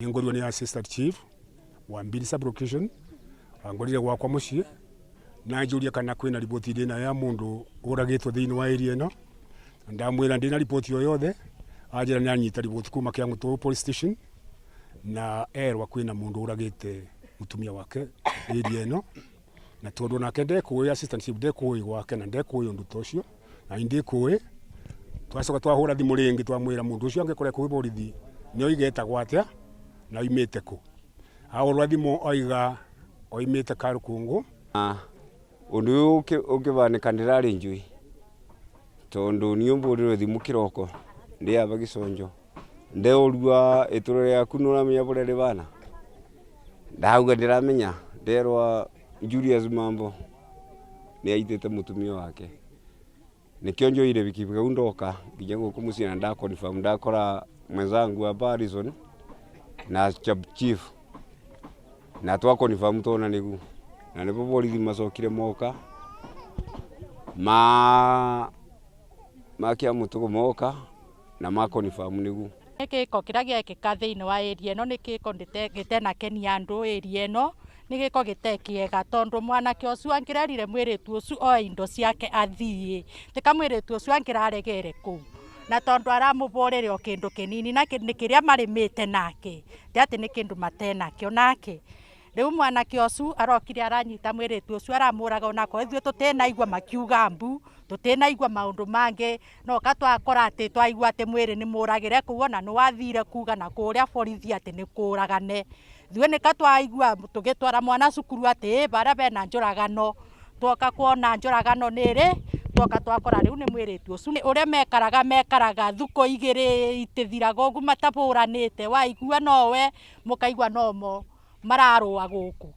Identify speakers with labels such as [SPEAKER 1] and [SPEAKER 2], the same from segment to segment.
[SPEAKER 1] Ningorirwe ni assistant chief wa Mbiri sub-location, angorire gwakwa mucii na anjuria kana kwina riboti ndina ya mundu uragitwo thiini wa area ino. Ndamwira ndina riboti o yothe, anjira ni anyita riboti kuma Kiangutu police station na erwa kwina mundu uragite mutumia wake area ino, na tondu nake ndekũĩ, assistant chief ndekũĩ gwake na ndekũĩ undu ta ucio na ndikũĩ. Twacoka twahũra thimũ rĩngĩ twamwĩra mũndũ ũcio angĩkorwo kwĩ borithi nĩ oiga etagwo atĩa na oimĩte kũ. Ahũrwa thimũ oiga oimĩte Karũkũngũ.
[SPEAKER 2] Undu uyu ukivanika ndirari njui tondu niĩ mbũrĩrwe thimu kĩroko ndi ava gĩconjo ndeũrua itũra rĩaku nĩũramenya bũrĩa rĩvana, ndauga ndiramenya, nderwa Julius Mambo nĩ aitĩte mũtumia wake, nikio njoire bikibiki au ndoka nginya gũkũ mũciĩ na nda confirm ndakora mwenzangu hapa Harrison na chief na twa confirm tona nĩgu na nĩbo borithi macokire moka ma makia mutugo moka na ma confirm nĩgu.
[SPEAKER 3] Nĩ gĩko kĩrĩa gĩekĩka thĩinĩ wa area ĩno nĩ gĩko gĩtenakenia andũ area ĩno, nĩ gĩko gĩte kĩega tondũ mwanake ũcio angĩrerire mwĩrĩtu ũcio oe indo ciake athiĩ, tika mwĩrĩtu ũcio angĩraregere kũu, na tondũ aramũbũrĩre o kĩndũ kĩnini na nĩ kĩrĩa marĩmĩte nake, ti atĩ nĩ kĩndũ matenakĩo nake. Rĩu mwanake ũcio arokire aranyita mwĩrĩtu ũcio aramũraga, onakorwo ithuĩ tũtĩnaigua makiuga mbu, tũtĩnaigua maũndũ mangĩ, no ka twakora atĩ twaigua atĩ mwĩrĩ nĩ mũragĩre kũu, ona nĩ wathire kuga na kũrĩa borithi atĩ nĩ kũragane. Ithuĩ nĩ ka twaigua tũgĩtwara mwana cukuru atĩ ĩ barĩa bena njũragano, twoka kuona njũragano nĩ ĩrĩ, twoka twakora rĩu nĩ mwĩrĩtu ũcio. Ũrĩa mekaraga mekaraga thukũ igĩrĩ itĩthiraga ũguo matabũranĩte, waigua nowe mũkaigua nomo mararũa gũkũ.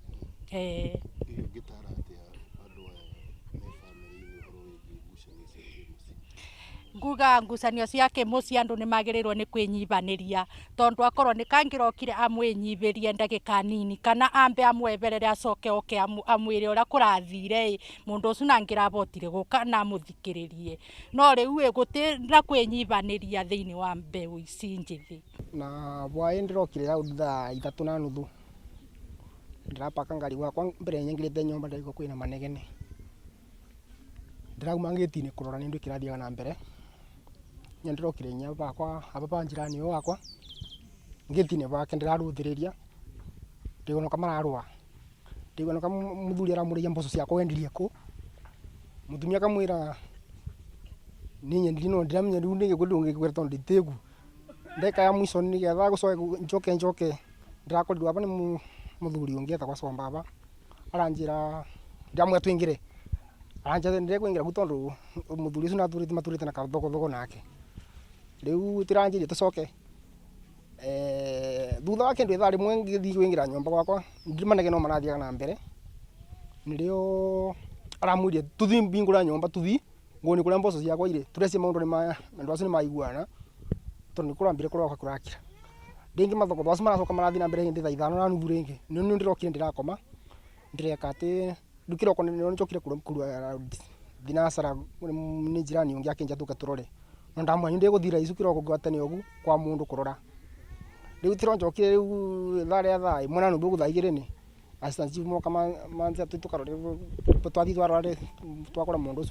[SPEAKER 4] Ũngĩtara atĩa andũ aya me bamĩrĩ-inĩ ũhoro wĩgiĩ ngucanio cia kĩmũciĩ?
[SPEAKER 3] Nguga ngucanio cia kĩmũciĩ andũ nĩ magĩrĩirwo nĩ kwĩnyihanĩria, tondũ akorwo nĩ kangĩrokire amwĩnyihĩrie ndagĩka nini kana ambe amweherere acoke oke amwĩre ũrĩa kũrathire ĩ, mũndũ ũcio nangĩrabotire gũka na amũthikĩrĩrie. No rĩu ĩ gũtirĩ na kwĩnyihanĩria thĩinĩ wa mbeũ ici njĩthĩ.
[SPEAKER 5] Na bwaĩ ndĩrokire raundi thaa 3:30, ndĩrapaka ngari gwakwa mbere nyingĩrĩte nyũmba ndaigua kwĩna manegene, ndĩrauma ngĩti-inĩ kũrora nĩ ndũ kĩrathiaga na mbere, nya ndĩrokire inya bakwa aba ba njirani ũyũ wakwa ngĩti-inĩ bake ndĩrarũthĩrĩria, ndaigua noka mararũa, ndaigua noka mũthuri aramũrĩria mboco ciakwa wendirie kũ, mũtumia akamwĩra niĩ nyendirie no ndiramenya rĩu nĩkĩ ndũngĩkwĩra tondũ ndĩtĩgu. Ndagĩka ya mwisho nĩgetha gũcoke njoke njoke ndĩrakorirwo aba nĩ mũthuri ũngĩ etagwo Combaba aranjĩra ndĩramwĩra tũingĩre, aranjĩra ndĩkwĩingĩra kuu tondũ mũthuri ũcio natũrĩte matũrĩte na kathogothogo nake, rĩu tĩranjĩrire tũcoke. Thutha wa kĩndũ ithaa rĩmwe ngĩthiĩ kũingĩra nyũmba gwakwa manegene no marathiaga na mbere, nĩrĩo aramwĩrire tũthiĩ mbingũra nyũmba tũthiĩ nguone kũrĩa mboco ciakwa irĩ, tũreciria maũndũ nĩ andũ acio nĩ maiguana tondũ nĩ kũrambire kũroka kũrakira. Rĩngĩ mathogotho acio maracoka marathiĩ na mbere hĩndĩ thaa 5:30 rĩngĩ, nĩ ndĩrokire ndĩrakoma ndĩreka atĩ rĩu kĩroko nĩ njokire kũrua thinacara nĩ jirani ũngĩ akĩnjĩra tũke tũrore, no ndamwĩra niĩ ndĩgũthiĩ thaa ici kĩroko ngwatane ũguo kwa mũndũ kũrora. Rĩu tĩronjokire rĩu ithaa rĩa 1:30 ũguo thaa 2 nĩ assistant chief moka manjĩra tũthiĩ tũkarore, twathiĩ twarora rĩ twakora mũndũ ũcio.